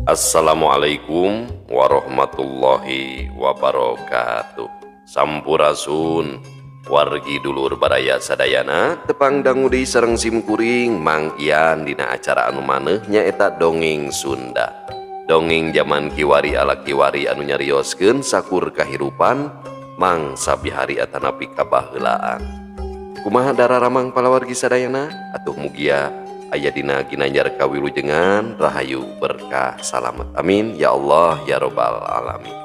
Assalamualaikum warahmatullahi wabarakatuh. Sampurasun wargi dulur baraya sadayana tepang dangu deui sareng simkuring Mang Ian dina acara anu maneuh nyaeta Dongeng Sunda. Dongeng zaman kiwari ala kiwari anu nyarioskeun sakur kahirupan mangsa bihari atanapi kabaheulaan. Kumaha dararamang palawargi sadayana atuh mugia aya dina ginanjar kawilujengan rahayu berkah salamet amin ya Allah ya robbal alamin.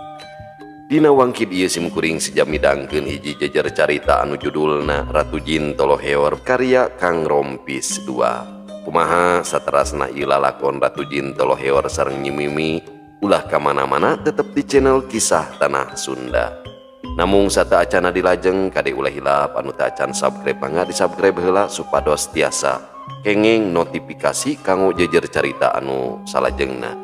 Dina wangkid ieu simkuring sejam midangkeun hiji jejer carita anu judulna Ratu Jin Toloheor karya Kang Rompis 2. Kumaha saterasna ieu lalakon Ratu Jin Toloheor sareng Nyi Mimi ulah ka mana-mana tetep di channel Kisah Tanah Sunda. Namung sateuacanna dilajeng kade ulah hilap anu teu acan subscribe mangga di subscribe heula supados tiasa kenging notifikasi kanggo jejer carita anu salajengna.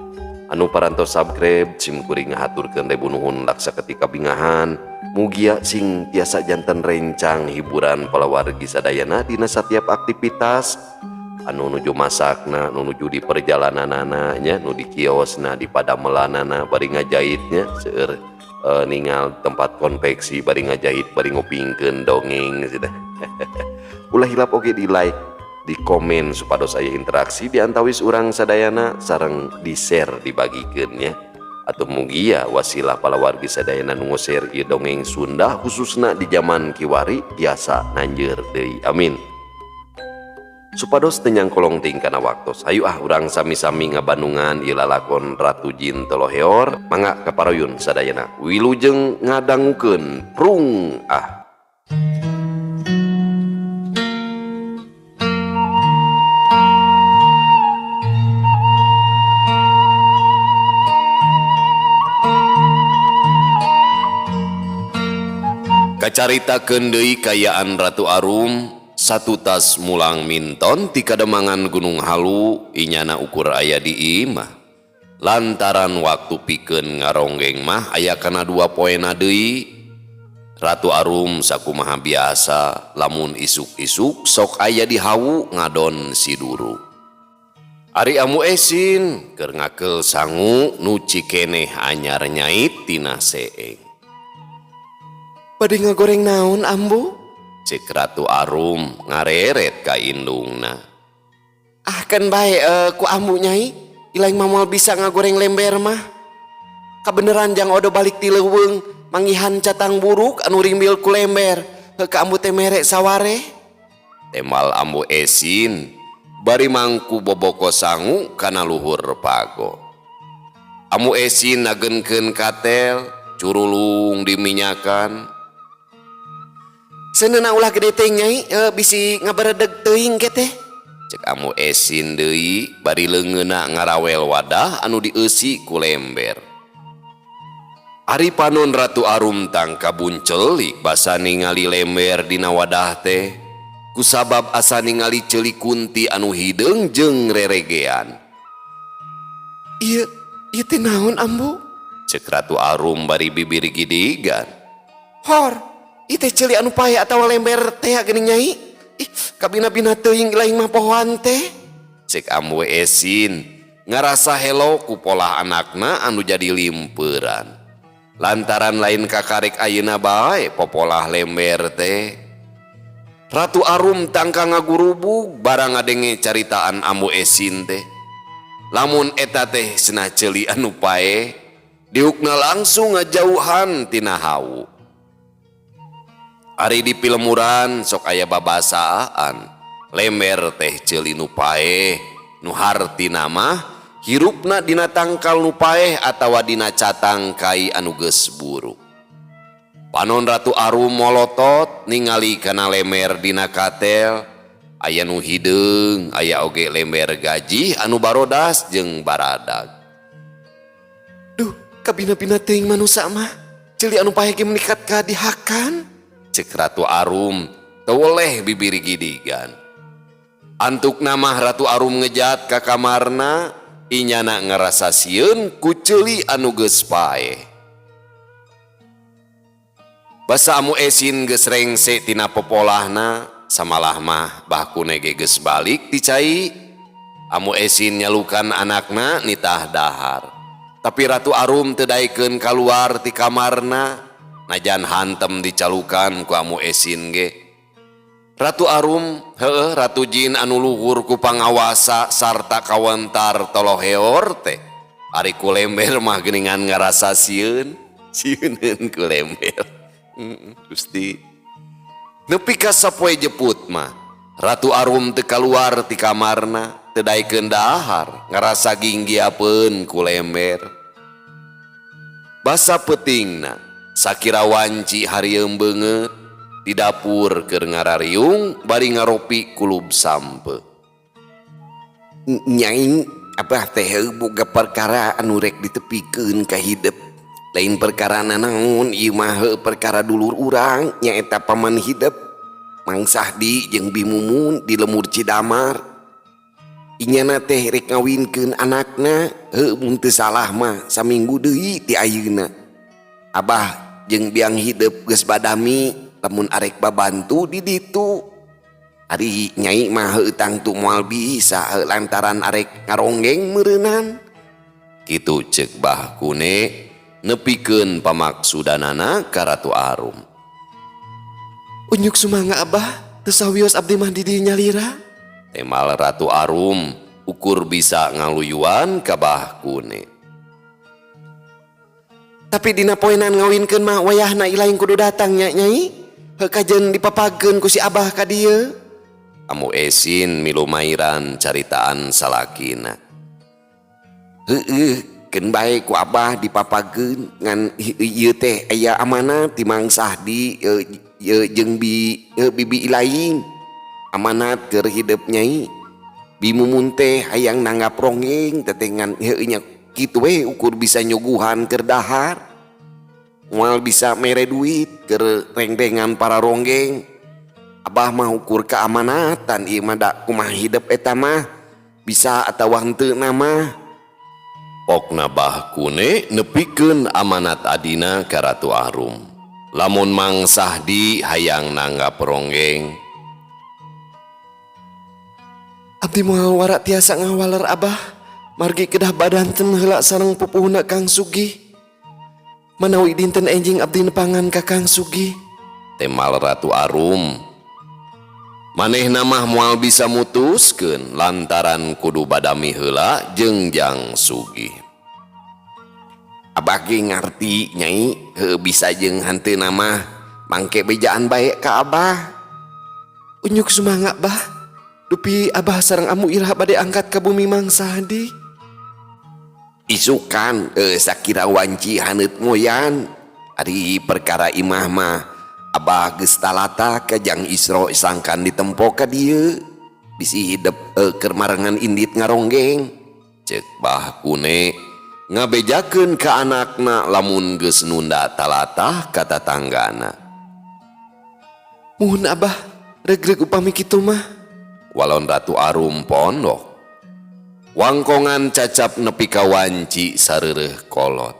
Anu parantos subscribe simkuring ngahaturkeun ribu nuhun laksa ketika bingahan mugia sing tiasa janten rencang hiburan palawargi sadayana dina setiap aktivitas anu nuju masakna, nu nuju di perjalananana nya, nu di kiosna, di padamelanana bari ngajahitnya seueur ningal tempat konveksi bari ngajahit bari ngupingkeun dongeng gitu. Ulah hilap oge di like, di komen supados aya interaksi di antawis urang sadayana sareng di share dibagikeun nya. Atau mugia wasilah palawargi sadayana nu share ieu dongeng Sunda khususna di zaman kiwari tiasa nanjeur deui amin. Supados teu nyangkolong teuing kana waktos. Hayu ah urang sami-sami ngabandungan ieu lalakon Ratu Jin Toloheor mangga kaparoyun sadayana wilujeng ngadangukeun prung ah. Kacaritakeun deui kayaan Ratu Arum satutas mulang minton ti kademangan Gunung Halu inyana ukur aya di imah. Lantaran waktu pikeun ngaronggeng mah aya kana dua poena deui. Ratu Arum sakumaha biasa lamun isuk-isuk sok aya di hawu ngadon siduru. Ari Amu Esin keur ngakeul sangu nu cikeneh anyar nyait tina seeng. Bade ngagoreng naon ambu? Cek Ratu Arum ngareret ka indungna. Ah kan bae ku ambu nyai, ilaing mah moal bisa ngagoreng lember mah. Kabeneran jang odo balik ti leuweung mangihan catang buruk anu rimbil ku lember, heuh ka ambu teh mere saware. Temal Ambu Esin bari mangku boboko sangu kana luhur pago. Ambu Esin nagenkeun katel, curulung diminyakan. Seuneu ulah gede teuing nyai, bisi ngaberedeg teuing ke teh. Cek Ambu Esin deui bari leungeunna ngarawel wadah anu dieusi ku lember. Ari panon Ratu Arum tangka buncelik basa ningali lember dina wadah teh. Kusabab asa ningali ceuli kunti anu hideung jeung reregean. Ieu, ieu teh naon ambu? Cek Ratu Arum bari bibir gidigan. Hor, ieu teh ceuli anu pae atawa lember teh geuning nyai? Ih, kabina-bina teuing lain mah pohoan teh. Cek Ambu Esin ngarasa helo ku polah anakna anu jadi limperan. Lantaran lain kakarek ayeuna bae popolah lember teh. Ratu Arum tangka ngagurubug barang ngadenge caritaan Ambu Esin teh. Lamun eta teh cenah ceuli anu pae, diukna langsung ngajauhan tina hawu. Ari di pilemuran sok aya babasaan, lember teh ceuli nu paeh, nu hartina mah hirupna dina tangkal nu paeh atawa dina catang kai anu geus buruk. Panon Ratu Arum molotot ningali kana lember dina katel, aya nu hideung, aya oge lember gaji anu barodas jeung baradag. Duh, kabina-bina teuing manusa mah, ceuli anu paeh ge menikat ka dihakan. Cek Ratu Arum teweleh bibir gidigan. Antukna mah Ratu Arum ngejat ka kamarna, inyana ngerasa sieun ku ceuli anu geus paeh. Basa Amu Esin geus rengse tina popolahna, samalah mah bakune ge geus balik ti cai. Ambu Esin nyalukan anakna nitah dahar. Tapi Ratu Arum teu daekeun kaluar ti kamarna, najan hantem dicalukan ku Ambu Esin ge. Ratu Arum, heueuh, Ratu Jin anu luhur ku pangawasa sarta kawentar toloheor teh. Ari ku lember mah geuningan ngarasa sieun, sieuneun ku lember. Gusti. Nepi ka sapoe jeput mah, Ratu Arum teu kaluar ti kamarna, teu daekeun dahar, ngarasa ginggiapeun ku lember. Basa peutingna, sakira wanci harieum beungeut, di dapur keur ngarariung bari ngaropi kulub sampe. Nyai, Abah teh boga perkara anu rek ditepikeun ka hidep. Lain perkara nanaon ieu mah, heuh, perkara dulur urang, nyaeta paman hidep Mang Sahdi jeung Bi Mumun di Lembur Cidamar. Inyana teh rek ngawinkeun anakna, heuh, mun teu salah mah saminggu deui ti ayeuna. Abah jeung biang hidep geus badami lamun arek babantu di ditu. Ari Nyai mah heuh tangtu moal bisa, heuh, lantaran arek ngaronggeng meureunan. Kitu ceuk Bah Kune nepikeun pamaksudanana ka Ratu Arum. Unjuk sumangga, Abah, teu sawios abdi mah di dieu nyalira. Temal Ratu Arum ukur bisa ngaluyuan ka Bah Kune. Tapi dina poenan ngawinkeun mah wayahna ilaing kudu datang nya, Nyai. Heuh, kajen dipapageun ku si Abah ka dieu. Ambu Esin milumairan caritaan salakina. Heueuh, keun bae ku Abah dipapageun, ngan ieu teh aya amanat ti Mang Sahdi jeung Bibi Ilaing. Amanat keur hidep Nyai. Bi Mumun teh hayang nanggap ronggeng teteh, ngan heueuh nya kitu we, ukur bisa nyuguhan keur dahar. Moal bisa mere duit keur rengdengan para ronggeng. Abah mah ukur keamanatan ieu mah, da kumaha hidep eta mah bisa atawa henteu mah. Pokna Bah Kune nepikeun amanat adina ka Ratu Arum. Lamun Mang Sahdi hayang nanggap ronggeng. Abdi moal wara tiasa ngawaler, Abah. Margi kedah badanten heula sareng pupuhna Kang Sugi. Manawi dinten enjing abdi nepangan ka Kang Sugi. Temal Ratu Arum. Manehna mah moal bisa mutuskeun lantaran kudu badami heula jeung Jang Sugi. Abah ge ngarti, Nyai, heuh, bisa jeung henteu mah mangke bejaan bae ka Abah. Unjuk sumangga, Bah. Dupi Abah sareng Ambu iraha bade angkat ka bumi Mang Sahdi? Isukan, sakira wanci haneut moyan. Ari perkara imah mah Abah geus talata ka Jang Isro sangkan ditempo ka dieu. Bisi hidep keur marengan indit ngaronggeng. Cek Bah Kune ngabejakeun ka anakna lamun geus nunda talatah ka tatanggana. Muhun, Abah, regreg upami kitu mah. Walon Ratu Arum pondok. Wangkongan cacap nepi ka wanci sareureuh kolot.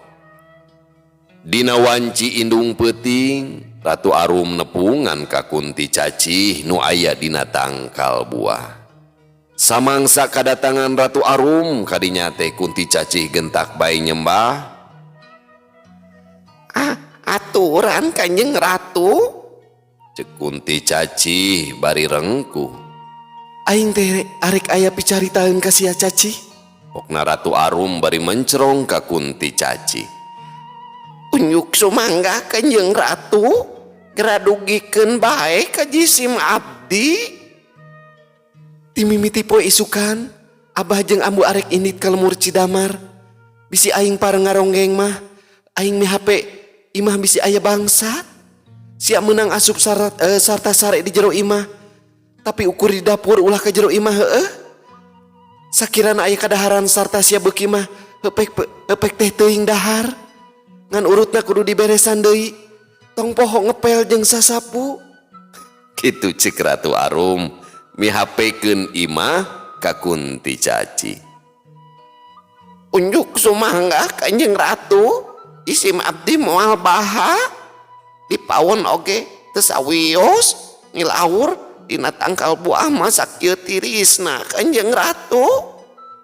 Dina wanci indung peuting, Ratu Arum nepungan ka Kunti Cacih nu aya dina tangkal buah. Samangsa kadatangan Ratu Arum kadinya teh Kunti Cacih gentak bae nyembah. Ah, aturan Kanjeng Ratu. Cek Kunti Cacih bari rengkuh. Aing teh arek aya picaritaeun ka sia, Cacih. Pokna Ratu Arum bari mencerong ka Kunti Cacih. Unjuk sumangga, Kanjeng Ratu, geradugikeun bae ka jisim abdi. Ti mimiti poe isukan, Abah jeung Ambu arek indit ka Lemur Cidamar. Bisi aing pareng ngaronggeng mah, aing mihape imah bisi aya bangsa. Sia meunang asup sarta sare di jero imah. Tapi ukur di dapur, ulah ka jero imah, heueuh. Sakirana aya kadaharan sarta sia beuki mah hepek hepek teh teuing dahar. Ngan urutna kudu diberesan deui. Tong poho ngepel jeung sasapu. Kitu cek Ratu Arum mihapekeun imah ka Kunti Cacih. Unjuk sumangga, Kanjeng Ratu, isim abdi moal baha. Di pawon oge teu sawios ngilawur dina tangkal buah mah sakieu tirisna, Kanjeng Ratu.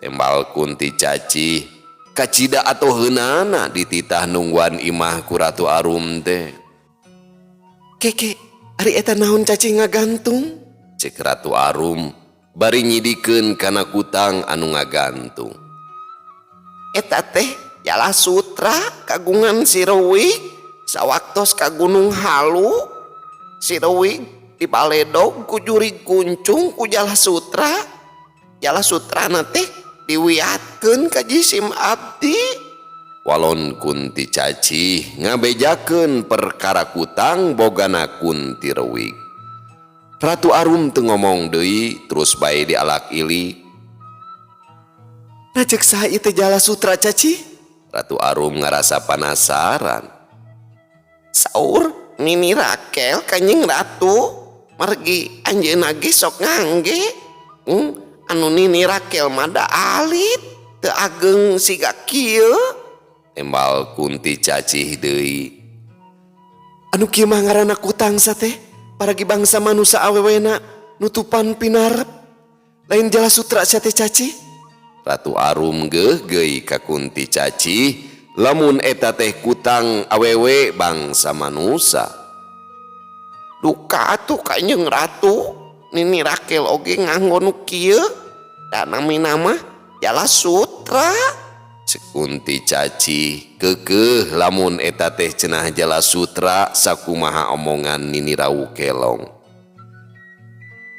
Tembal Kunti Cacih kacida atoheunana dititah nungguan imah ku Ratu Arum teh. Keke, ari eta naon cacih ngagantung? Cek Ratu Arum bari nyidikeun kana kutang anu ngagantung. Eta teh jala sutra kagungan si Rewig sawaktos ka Gunung Halu. Si Rewig dibaledog ku jurig kuncung ku jala sutra. Jala sutrana teh diwiatkeun ka jisim abdi. Walon Kunti Cacih ngabejakeun perkara kutang bogana Kunti Rewig. Ratu Arum teu ngomong deui terus bae dialak ilik. Nah cek saha ieu teh jala sutra cacih? Ratu Arum ngarasa panasaran. Saur Nini Rakel Kanjeng Ratu margi anjeunna ge sok ngangge. Anu Nini Rakel mah da alit teu ageng siga kieu. Tembal Kunti Cacih deui. Anu kieu mah ngaranna kutang sate paragi bangsa manusa awewena nutupan pinarep. Lain jala sutra sia teh cacih. Ratu Arum geugeuy ka Kunti Cacih lamun eta teh kutang awewe bangsa manusa. Duka atuh Kanjeng Ratu, Nini Rakel oge nganggo nu kieu. Da namina mah jala sutra. Cek Kunti Cacih keukeuh lamun eta teh cenah jala sutra sakumaha omongan Nini Rawu Kelong.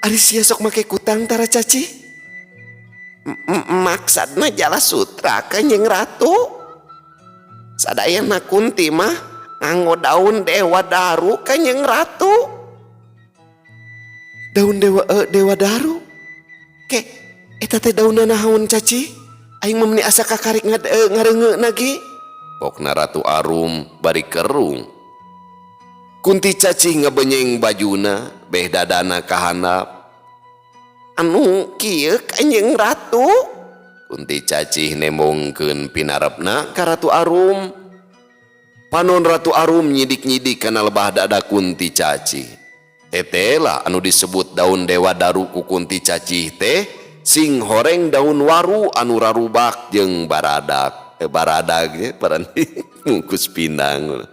Ari sia sok make kutang tara cacih? Maksudna jala sutra Kanjeng Ratu. Sadayana Kunti mah nganggo daun dewa daru Kanjeng Ratu. Daun dewa daru? Ke eta teh daunna naon cacih? Aing mah meuni asa kakarik ngareungeuna ge. Pokna Ratu Arum bari kerung. Kunti Cacih ngebenyeng bajuna beh dadana kahandap. Anu kieu Kanjeng Ratu? Kunti Cacih nembongkeun pinarepna ka Ratu Arum. Panon Ratu Arum nyidik-nyidik kana lebah dada Kunti Cacih. Tetela anu disebut daun dewa daru ku Kunti Cacih teh sing horeng daun waru anu rarubak jeung baradak. Baradak ge paranti mungkus pinang.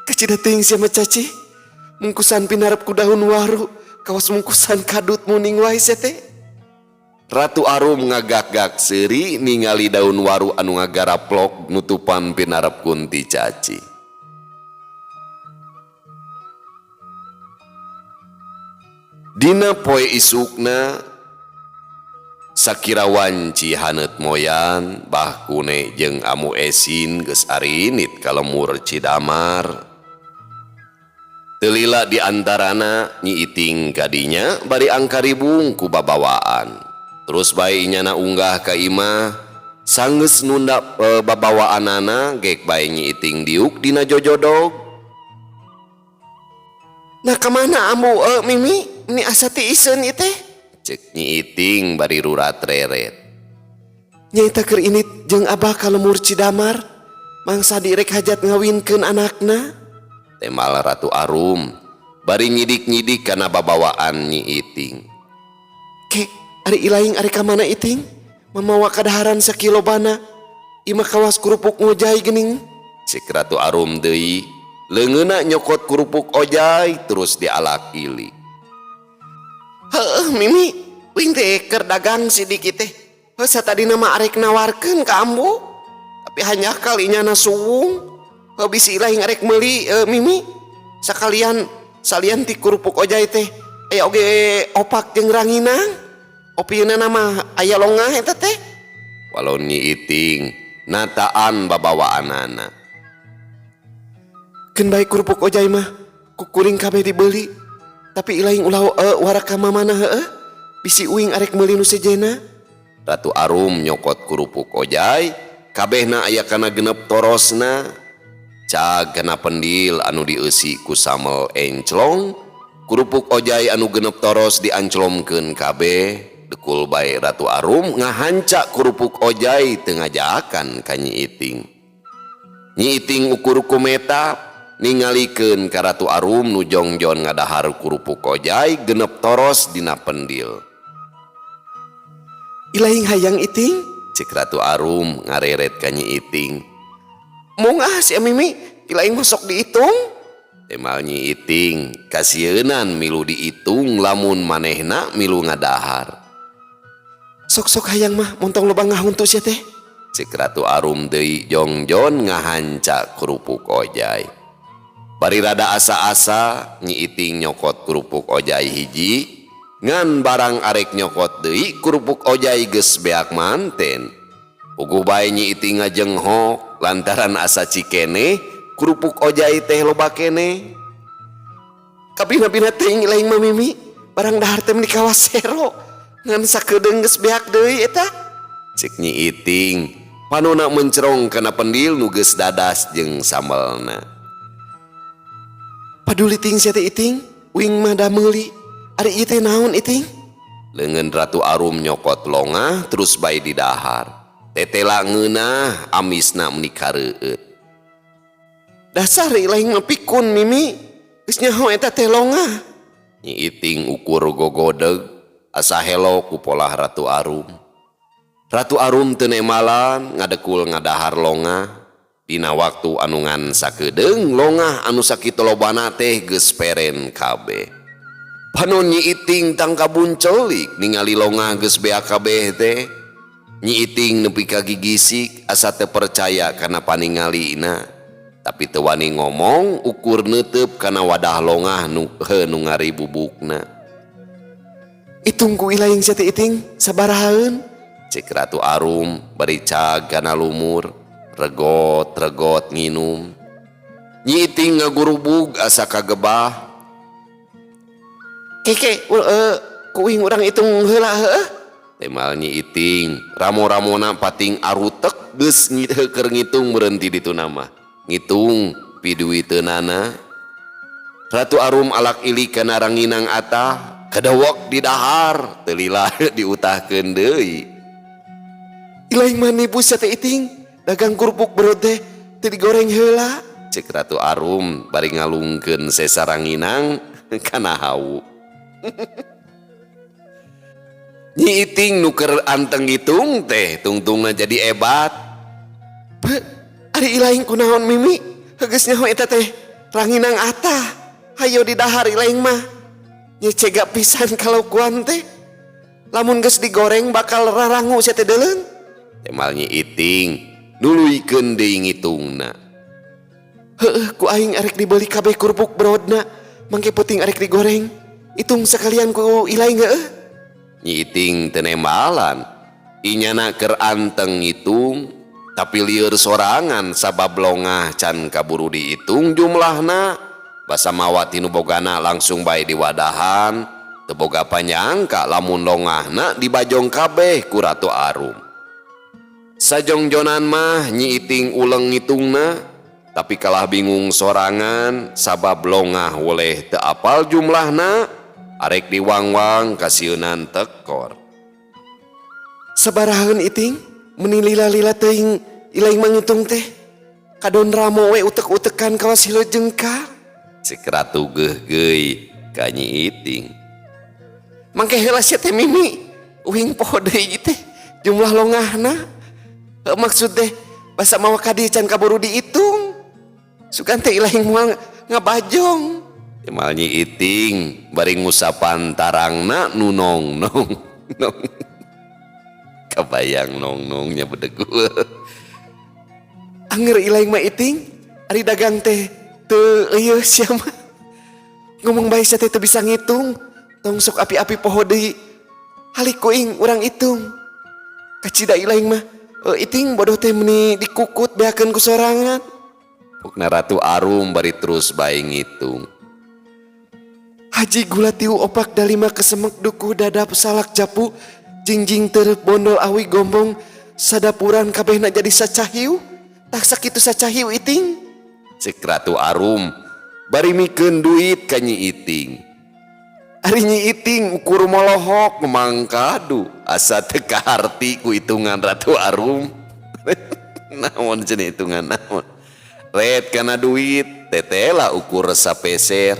Kacida teuing sia mah cacih. Mungkusan pinarep ku daun waru, kawas mungkusan kadut muning wae sia teh. Ratu Arum ngagak-gak seuri ningali daun waru anu ngagaraplok nutupan pinarep Kunti Cacih. Dina poe isukna sakira wanci haneut moyan Bah Kune jeung Amu Esin geus arinit ka lemur Cidamar. Teu lila di antarana Nyi Iting kadinya bari angkaribung ku babawaan. Terus bae nyana unggah ka imah sanggeus nunda babawaanana gek bae Nyi Iting diuk dina jojodog. Nah kamana ambu Mimi? Ini asa tiiseun ieu teh? Cek Nyi Iting bari rurat reret. Nyaeta keur init jeung abah ka lemur Cidamar, mangsa direk hajat ngawinkeun anakna. Temal Ratu Arum bari nyidik-nyidik kana babawaan Nyi Iting. Ke, ari ilaing ari ka mana Iting? Mamawa kadaharan sakilobana. Imah kawas kerupuk ngojay geuning. Cek Ratu Arum deui, leungeunna nyokot kerupuk ojay terus dialak ilik. Heuh Mimi, wing teh keur dagang sidikit teh. Heuh satadina mah arek nawarkeun ka ambu. Tapi hanya kali nyana suwung. Heuh bisi ilaing arek meuli Mimi. Sakalian salian ti kerupuk ojay teh aya oge opak jeung ranginang. Opieunna mah aya longah eta teh. Walon Nyi Iting nataan babawaanana. Keun bae kerupuk ojay mah kukuring kabeh dibeli. Tapi ilaing ulah waraka mamana heueuh. Bisi uing arek meuli nu sejenna. Ratu Arum nyokot kerupuk ojay, kabehna aya kana genep torosna. Cag kana pendil anu dieusi ku samel enclong, kerupuk ojay anu genep toros dianclomkeun kabeh. Dekul bae Ratu Arum ngahanca kerupuk ojay teu ngajakan ka Nyi Iting. Nyi Iting ukur kumeta ningalikeun ka Ratu Arum nu jongjon ngadahar kerupuk ojay genep toros dina pendil. Ilaing hayang Iting? Cek Ratu Arum ngareret ka Nyi Iting. Mung ah si Mimi, ilaing mah sok dihitung. Temal Nyi Iting kasieunan milu dihitung lamun manehna milu ngadahar. Sok-sok hayang mah montong loba ngahuntu sia teh. Cek Ratu Arum deui jongjon ngahanca kerupuk ojai. Bari rada asa-asa Nyi Iting nyokot kerupuk ojai hiji, ngan barang arek nyokot deui kerupuk ojai geus beak manten. Puguh bae Nyi Iting ngajenghok lantaran asa cikene kerupuk ojai teh loba keneh. Kabina-bina teuing lain mah Mimi, barang dahar teh meni kawasero. Ngan sakedeung geus beak deui eta. Cek Nyi Iting panona mencerong kana pendil nu geus dadas jeung sambelna. Paduli ting sia teh Iting, uing mah da meuli. Ari ieu teh naon Iting? Leungeun Ratu Arum nyokot longah terus bae didahar. Tetela ngeunah amisna meni kareueut. Dasar ilaing mah pikun Mimi, geus nyaho eta teh longah. Nyi Iting ukur gogodeg asa helo ku polah Ratu Arum. Ratu Arum teu nemalan ngadekul ngadahar longah. Dina waktu anu ngan sakedeung longah anu sakitu lobana teh geus peren kabeh. Panon Nyi Iting tangka buncelik ningali longah geus beak kabeh teh. Nyi Iting nepi ka gigisik asa teu percaya kana paningalina. Tapi teu wani ngomong ukur neuteub kana wadah longah nu heu nu ngaribubukna. Itung ku ilaing sia teh Iting sabarahaeun? Cek Ratu Arum bari cag kana lumur, regot-regot nginum. Nyi Iting ngagurubug asa kagebah. Keke, kuing urang hitung heula heueuh. Temal Nyi Iting, ramo-ramona pating arutek geus keur ngitung berhenti ditu mah. Ngitung piduiteunana. Ratu Arum alak ilik kana ranginang atah, kadewek di dahar, teu lila diutahkeun deui. Ilaing mah nipu sia teh Iting, dagang kerupuk berot teh teu digoreng heula. Cek Ratu Arum bari ngalungkeun sesa ranginang kana hawu. Nyi Iting nu keur anteng ngitung teh tungtungna jadi ebat. Be, ari ilaing kunaon Mimi? Geus nyaho eta teh ranginang atah. Hayo didahar ilaing mah. Nyecega pisan kalakuan teh. Lamun geus digoreng bakal rarangu sia teh deuleun. Temal Nyi Iting nuluykeun deui ngitungna. Heueuh ku aing arek dibeli kabeh kerupuk brodna, mangke peuting arek digoreng. Hitung sekalian ku ilaing heueuh. Nyi Iting teu nembalan. Inyana keur anteng ngitung, tapi lieur sorangan sabab longah can kaburu dihitung jumlahna. Basa mawa tinu bogana langsung bae diwadahan. Teu boga panyangka lamun longahna dibajong kabeh ku Ratu Arum. Sajongjonan mah Nyi Iting uleng ngitungna, tapi kalah bingung sorangan sabab longah woleh teu apal jumlahna, arek diwangwang kasieunan tekor. Sabarahaeun Iting, meni lila-lila teuing ilaing mangitung teh. Kadon ramo we utek-utekan kawas hileud jengkal. Cek Ratu geugeuy ka Nyi Iting. Mangke heula sia teh Mimi, uing poho deui teh jumlah longahna. Maksud teh basa mawa ka dieu can kaburu dihitung. Sugan teh ilaing moal ngabajong. Temal Nyi Iting bari ngusapan tarangna nu nong nong nong. Kabayang nong nongnya bedegul. Anger ilaing mah Iting, ari dagang teh teu eueuh sia mah. Ngomong bae sia teh teu bisa ngitung, tong sok api-api poho deui. Halik kuing urang hitung. Kacida ilaing mah Iting bodoh teh meni dikukut beakeun ku sorangan. Pokna Ratu Arum bari terus bae ngitung. Haji gula tiu opak dalima kesemek duku dadap salak japu jingjing terep bondol awi gombong sadapuran kabehna jadi sacahiu. Tak sakitu sacahiu Iting. Cek Ratu Arum bari mikeun duit ka Nyi Iting. Ari Nyi Iting ukur molohok mangkadu asa teu kaharti ku hitungan Ratu Arum. Naon cenah hitungan naon. Red kana duit tetela ukur sapeser.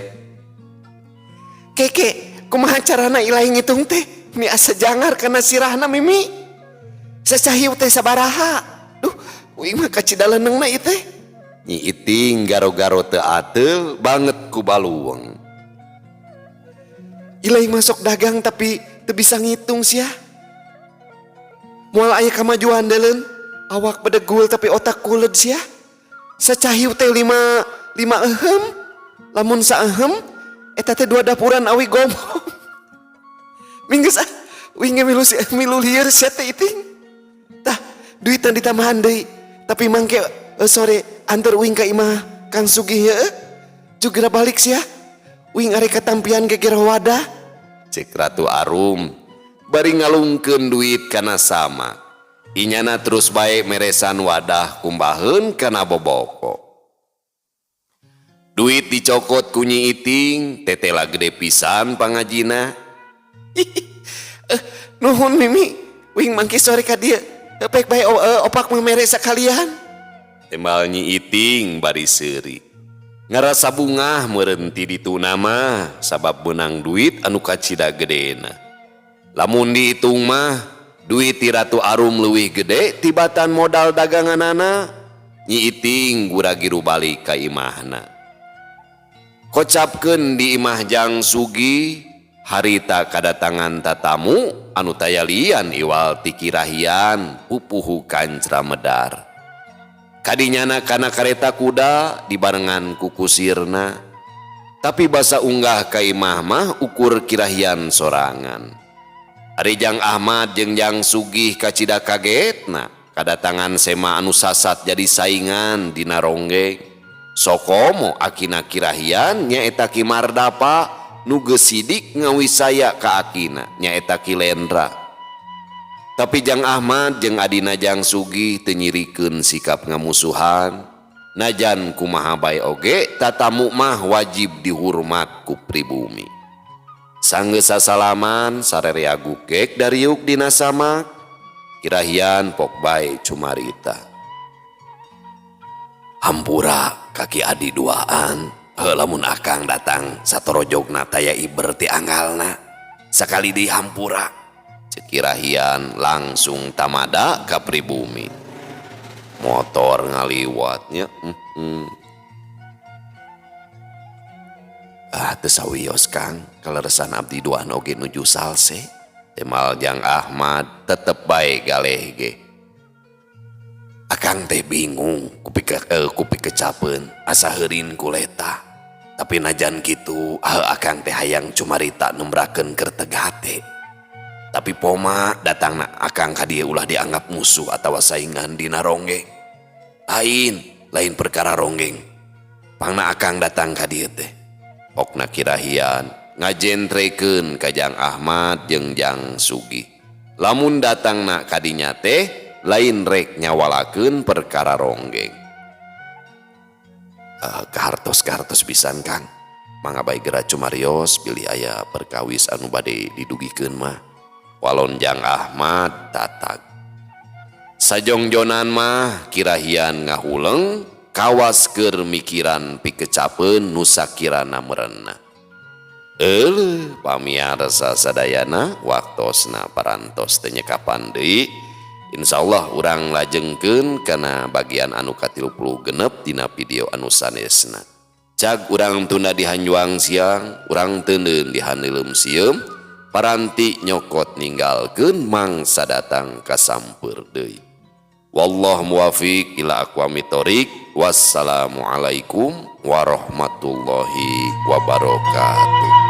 Keke kumaha carana ilaing ngitung teh? Mi asa jangar kana sirahna Mimi. Sacahiu teh sabaraha? Duh, uing mah kacida leunengna ieu teh. Nyi Iting garo-garo teu ateul banget ku baluweung. Ilaing masuk dagang tapi teu bisa ngitung sia. Moal aya kamajuan deuleun, awak bedegul tapi otak kuled sia. Sacahiu teh lima lima ehem, lamun saehem eta teh dua dapuran awi gomong. Minggus ah, uing ge milu milu lieur sia teh Iting. Tah, duitna ditambahan deui. Tapi mangke sore anter uing ka imah Kang Sugih heueuh. Jugera balik sia. Uing arek katampian geger wadah. Cek Ratu Arum bari ngalungkeun duit kana sama. Inyana terus bae meresan wadah kumbaheun kana boboko. Duit dicokot ku Nyi Iting, tetela gede pisan pangajina. Nuhun Mimi, uing mangke sore ka dieu. Pek bae opak mah mere sakalian. Tembal Nyi Iting bari seuri. Ngarasa bungah meureun ti dituna mah sabab meunang duit anu kacida gedena. Lamun dihitung mah duit ti Ratu Arum leuwih gede tibatan modal daganganana. Nyi Iting gura-giru balik ka imahna. Kocapkeun di imah Jang Sugih harita kadatangan tatamu anu taya lian iwal ti kirahian pupuhu kancra medar. Kadinyana kana kareta kuda dibarengan ku kusirna. Tapi basa unggah ka imah mah ukur kirahian sorangan. Ari Jang Ahmad jeung Jang Sugih kacida kagetna kadatangan sema anu sasat jadi saingan dina ronggeng. Sokomo akina kirahian nyaeta Ki Mardapa nu geus sidik ngawisaya ka akina nyaeta Ki Lendra. Tapi Jang Ahmad jeung adina Jang Sugih teu nyirikeun sikap ngamusuhan. Najan kumaha bae oge tatamu mah wajib dihormat ku pribumi. Sanggeus sasalaman sarerea gukek dariuk dina samak kirahian pok bae cumarita. Hampura kaki adi duaan, heuh lamun akang datang satorojogna taya iber ti anggalna. Sakali deui hampura. Cek kirahian langsung tamada ka pribumi. Motor ngaliwatnya. Ah teu sawios Kang, kaleresan abdi duaan oge nuju salse. Temal Jang Ahmad tetep bae galeh ge. Akang teh bingung kupi kecapeun asa heurin kuleta. Tapi najan kitu akang teh hayang cumarita nembrakeun kerteg hate. Tapi poma datangna akang ka dieu ulah dianggap musuh atawa saingan dina ronggeng. Lain, lain perkara ronggeng. Pangna akang datang ka dieu teh. Pokna kirahian ngajentrekeun ka Jang Ahmad jeung Jang Sugih. Lamun datangna ka dinya teh lain rek nyawalakeun perkara ronggeng. Kahartos-kahartos pisan Kang. Mangga bae geura cumarios bilih aya perkawis anu bade didugikeun mah. Walon Jang Ahmad tatag. Sajongjonan mah kirahian ngahuleng kawas keur mikiran pikecapeun nu sakirana merenah. Euleuh pamiarsa sadayana waktosna parantos teu nyekapan deui. Insyaallah urang lajengkeun kana bagian anu ka-36 dina video anu sanesna. Cag urang tunda di hanjuang siang, urang teuneun di haneuleum sieum, paranti nyokot ninggalkeun mangsa datang kasampeur deui. Wallahu muwafiq ila aqwamit thoriq. Wassalamualaikum warahmatullahi wabarakatuh.